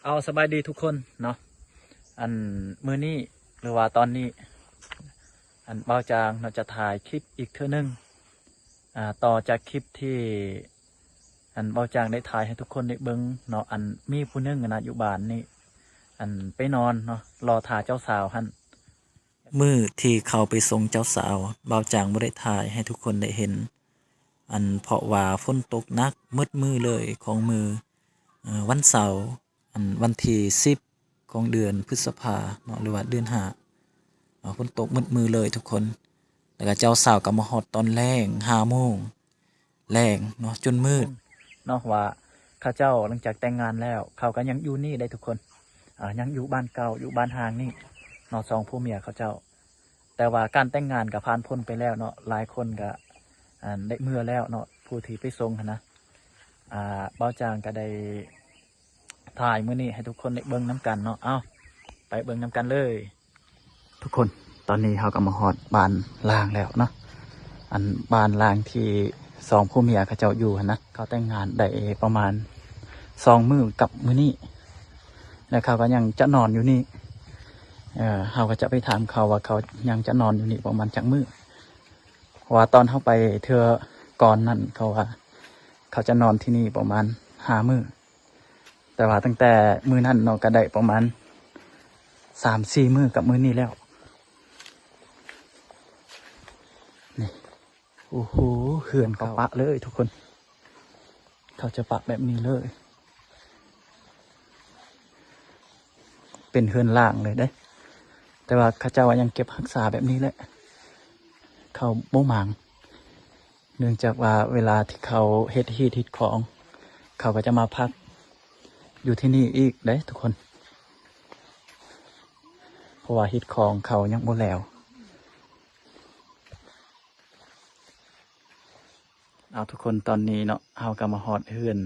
ເອົາ ສະບາຍດີທຸກຄົນເນາະ. ອັນ ມື້ນີ້ ຫຼືວ່າຕອນນີ້ ອັນ ບ່າວຈາງເນາະ ຈະຖ່າຍຄລິບອີກເທື່ອໜຶ່ງ ອ່າ ຕໍ່ຈາກຄລິບທີ່ ອັນ ບ່າວຈາງໄດ້ຖ່າຍໃຫ້ທຸກຄົນໄດ້ເບິ່ງເນາະ. ອັນ ມີຜູ້ໜຶ່ງນະ ຢູ່ບ້ານນີ້ ອັນ ໄປນອນເນາະ ລໍຖ້າເຈົ້າສາວຫັ້ນ. ມື້ທີ່ເຂົາໄປສົ່ງເຈົ້າສາວ ບ່າວຈາງບໍ່ໄດ້ຖ່າຍໃຫ້ທຸກຄົນໄດ້ເຫັນ ອັນ ເພາະວ່າຝົນຕົກໜັກໝົດມື້ເລີຍ ຂອງມື້ ເອີ ວັນເສົາ ອັນ ວັນທີສິບ ຂອງເດືອນພຶດສະພາເນາະ ຫຼືວ່າເດືອນຫ້າເນາະ. ຝົນຕົກໝົດມື້ເລີຍທຸກຄົນ ແລ້ວກໍເຈົ້າສາວກໍມາຮອດຕອນແລງ ຫ້າໂມງ ແລງເນາະ ຈົນມືດເນາະ ວ່າເຂົາເຈົ້າຫຼັງຈາກແຕ່ງງານແລ້ວ ເຂົາກໍຍັງຢູ່ນີ້ໄດ໋ທຸກຄົນ ອ່າ ຍັງຢູ່ບ້ານເກົ່າ ຢູ່ບ້ານຮ້າງນີ້ເນາະ ສອງຜົວເມຍເຂົາເຈົ້າ. ແຕ່ວ່າການແຕ່ງງານກໍຜ່ານພົ້ນໄປແລ້ວເນາະ ຫຼາຍຄົນກໍ ອັນ ໄດ້ເມືອແລ້ວເນາະ ຜູ້ທີ່ໄປສົ່ງຫັ້ນນະ. ອ່າ ບ່າວຈາງກໍໄດ້ຖ່າຍມື້ນີ້ໃຫ້ທຸກຄົນໄດ້ເບິ່ງນຳກັນເນາະ. ເອົາ ໄປເບິ່ງນຳກັນເລີຍ. ທຸກຄົນ ຕອນນີ້ເຮົາກໍມາຮອດບ້ານລ້າງແລ້ວເນາະ. ອັນ ບ້ານລ້າງທີ່ສອງຜົວເມຍເຂົາເຈົ້າຢູ່ຫັ້ນນະ ເຂົາແຕ່ງງານໄດ້ປະມານສອງມື້ກັບມື້ນີ້ ແລ້ວເຂົາກໍຍັງຈະນອນຢູ່ນີ້. ເອີ ເຮົາກໍຈະໄປຖາມເຂົາວ່າເຂົາຍັງຈະນອນຢູ່ນີ້ປະມານຈັກມື້ ເພາະວ່າຕອນເຮົາໄປເທື່ອກ່ອນນັ້ນ ເຂົາວ່າເຂົາຈະນອນທີ່ນີ້ປະມານຫ້າມື້. ແຕ່ວ່າຕັ້ງແຕ່ມື້ນັ້ນເນາະ ກໍໄດ້ປະມານສາມສີ່ມື້ກັບມື້ນີ້ແລ້ວ. ນີ້ ໂອ້ໂຫ ເຮືອນເຂົາປະເລີຍທຸກຄົນ ເຂົາຈະປະແບບນີ້ເລີຍ ເປັນເຮືອນລ້າງເລີຍເດ້. ແຕ່ວ່າເຂົາເຈົ້າກໍຍັງເກັບຮັກສາແບບນີ້ແຫຼະ ເຂົາບໍ່ໝາງ. ເນື່ອງຈາກວ່າເວລາທີ່ເຂົາເຮັດຮີດຮີດຄອງ ເຂົາກໍຈະມາພັກຢູ່ທີ່ນີ້ອີກເດ້ທຸກຄົນ ເພາະວ່າຮີດຄອງເຂົາຍັງບໍ່ແລ້ວ. ເອົາ ທຸກຄົນ ຕອນນີ້ເນາະ ເຮົາກໍມາຮອດເຮືອນ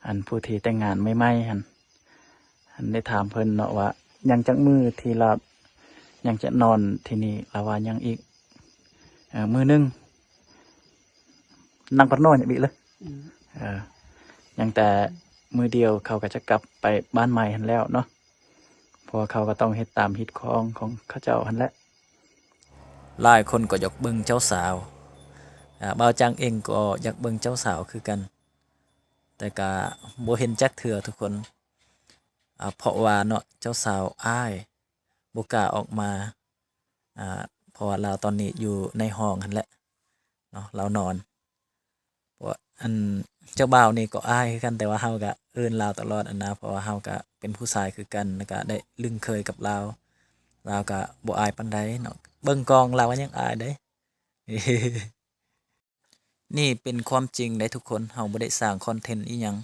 ອັນ ຜູ້ທີ່ແຕ່ງງານໃໝ່ໆຫັ້ນ. ອັນ ໄດ້ຖາມເພິ່ນເນາະວ່າຍັງຈັກມື້ທີ່ລາວຍັງຈະນອນທີ່ນີ້ ລາວວ່າຍັງອີກ ເອີ ມື້ໜຶ່ງ ນັ່ງປັດນ້ອຍອີກເລີຍ ອືມ ເອີ ຍັງແຕ່ມື້ດຽວເຂົາກໍຈະກັບໄປບ້ານໃໝ່ຫັ້ນແລ້ວເນາະ ເພາະວ່າເຂົາກໍຕ້ອງເຮັດຕາມຮີດຄອງຂອງເຂົາເຈົ້າຫັ້ນແຫຼະ. ຫຼາຍຄົນກໍຢາກເບິ່ງເຈົ້າສາວ ອາ ບ່າວຈາງເອງກໍຢາກເບິ່ງເຈົ້າສາວຄືກັນ ແຕ່ກະບໍ່ເຫັນຈັກເທື່ອທຸກຄົນ ອາ ເພາະວ່າເນາະ ເຈົ້າສາວອາຍ ບໍ່ກ້າອອກມາ ອາ ເພາະວ່າລາວຕອນນີ້ຢູ່ໃນຫ້ອງຫັ້ນແຫຼະເນາະ ລາວນອນ. ເພາະວ່າ ອັນ ເຈົ້າບ່າວນີ້ກໍອາຍຄືກັນ ແຕ່ວ່າເຮົາກະເອີ້ນລາວຕະຫຼອດຫັ້ນນະ ເພາະວ່າເຮົາກະເປັນຜູ້ຊາຍຄືກັນ ແລ້ວກະໄດ້ລຶ້ງເຄີຍກັບລາວ ລາວກະບໍ່ອາຍປານໃດເນາະ ເບິ່ງກ້ອງລາວກໍຍັງອາຍເດ້. ນີ້ເປັນຄວາມຈິງເດ້ທຸກຄົນ ເຮົາບໍ່ໄດ້ສ້າງຄອນເທັນອີ່ຫຍັງ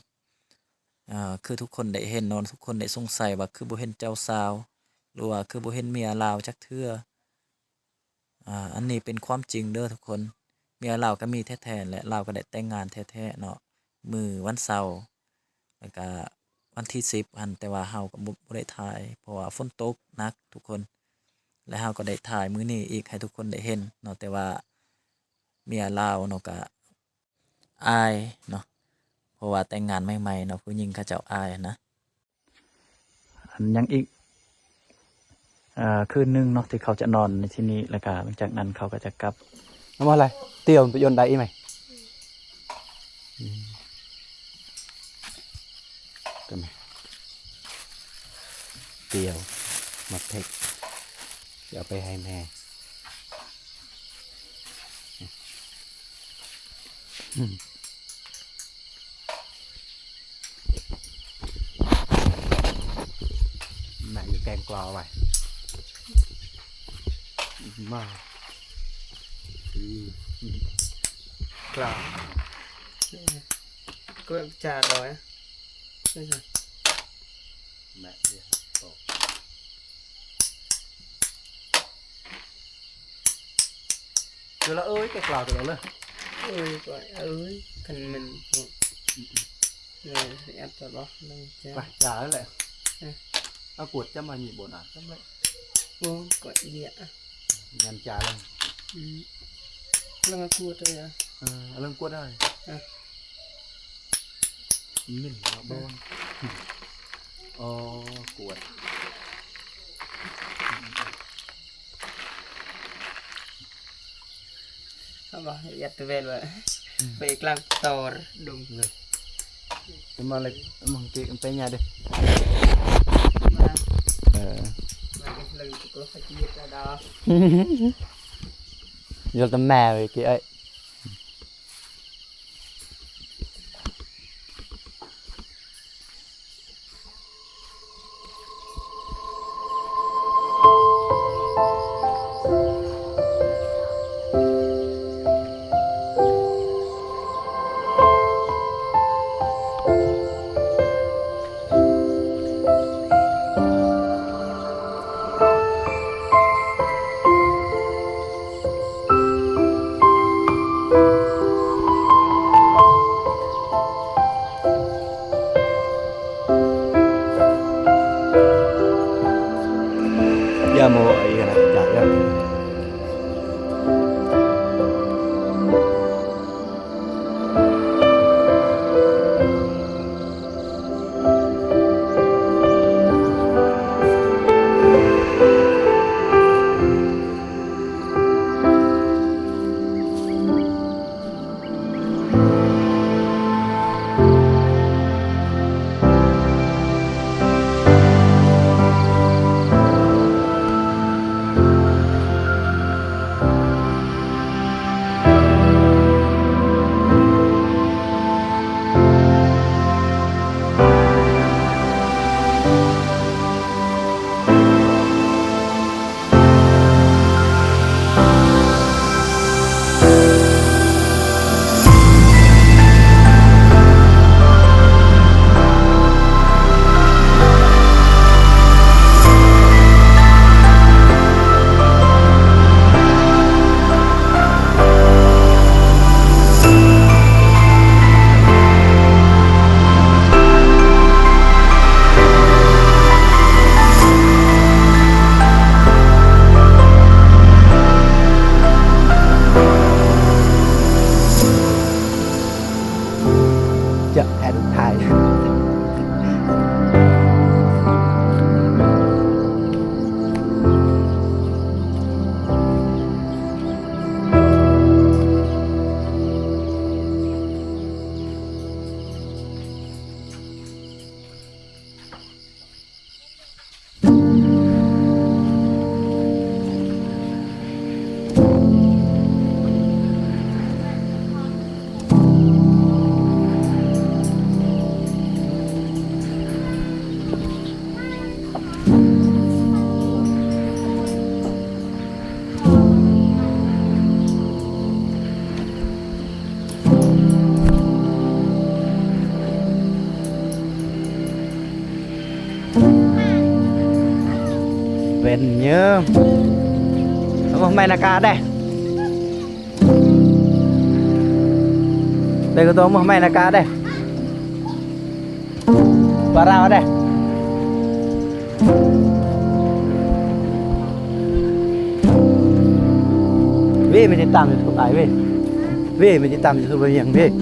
ອາ ຄືທຸກຄົນໄດ້ເຫັນເນາະ ທຸກຄົນໄດ້ສົງໄສວ່າຄືບໍ່ເຫັນເຈົ້າສາວ ຫຼືວ່າຄືບໍ່ເຫັນເມຍລາວຈັກເທື່ອ. ອາ ອັນນີ້ເປັນຄວາມຈິງເດີທຸກຄົນ ເມຍລາວກໍມີແທ້ໆ ແລະ ລາວກໍໄດ້ແຕ່ງງານແທ້ໆເນາະ ມື້ວັນເສົາ ແລ້ວກະວັນທີສິບຫັ້ນ ແຕ່ວ່າເຮົາກໍບໍ່ ບໍ່ໄດ້ຖ່າຍ ເພາະວ່າຝົນຕົກໜັກທຸກຄົນ ແລະ ເຮົາກໍໄດ້ຖ່າຍມື້ນີ້ອີກໃຫ້ທຸກຄົນໄດ້ເຫັນເນາະ ແຕ່ວ່າເມຍລາວເນາະກະອາຍເນາະ ເພາະວ່າແຕ່ງງານໃໝ່ໆເນາະ ຜູ້ຍິງເຂົາເຈົ້າອາຍນະ. ອັນ ຍັງອີກ ເອີ ຄືນໜຶ່ງເນາະ ທີ່ເຂົາຈະນອນໃນທີ່ນີ້ ແລ້ວກະຫຼັງຈາກນັ້ນເຂົາກໍຈະກັບ. ນ້ຳມັນອະໄລ? ຕຽວໄປຍົນໄດ້ອີກໄໝ? ອືມ ຕຽວ ໝາກເຜັດ ຊິເອົາໄປໃຫ້ແມ່. ອືມ ແມ່ຢູ່ແກງກລາວໄວ້ ມາ ອືມ ກລາວ ເອີ ກໍຈາດອຍ ແມ່ ເດີ ລະເອີຍ ແກກລາວເດີລະ ເອີຍ ກໍເອີຍ ຄັນແມ່ນ ອືມ ເອີຍ ຊິອັດຕະຫຼອດ ໄປ ຈາແຫຼະ ເອີ ເອົາກວດຈຳມານີ້ບໍ່ນະ ຈຳໄດ້ ໂອ້ ກໍເດຍ ຍັນຈາແລ້ວ ອືມ ລະກວດເລີຍ ເອີ ເອົາເລື່ອງກວດໄດ້ ເອີ ມິນລະບໍ່ ເອີ ອໍ ກວດ ເອົາບໍ່ ຢາກຕະເວນວ່າ ໄປກາງຕໍ່ດົງເລີຍ ມາເລີຍ ມາເກະໄປຫຍ້າເດີ້ ມາ ເອີ ມາເກັບເລີຍ ກໍຂະຈີດແລ້ວດອກ ຢູ່ຕຳແມ່ໄປເກະເອີຍ. ຈະແຜ່ນຖ່າຍ. ເວັນເຍີມ ເອົາມາໃໝ່ນາກາເດ້ ເດີກະໂຕ ເອົາມາໃໝ່ນາກາເດ້ ປາຣາວເດ້. ເວ ໄປຕິດຕາມຢູທູບອ້າຍເວ ເວ ໄປຕິດຕາມຢູທູບໄປຫຍັງເວ ເອີ. ເ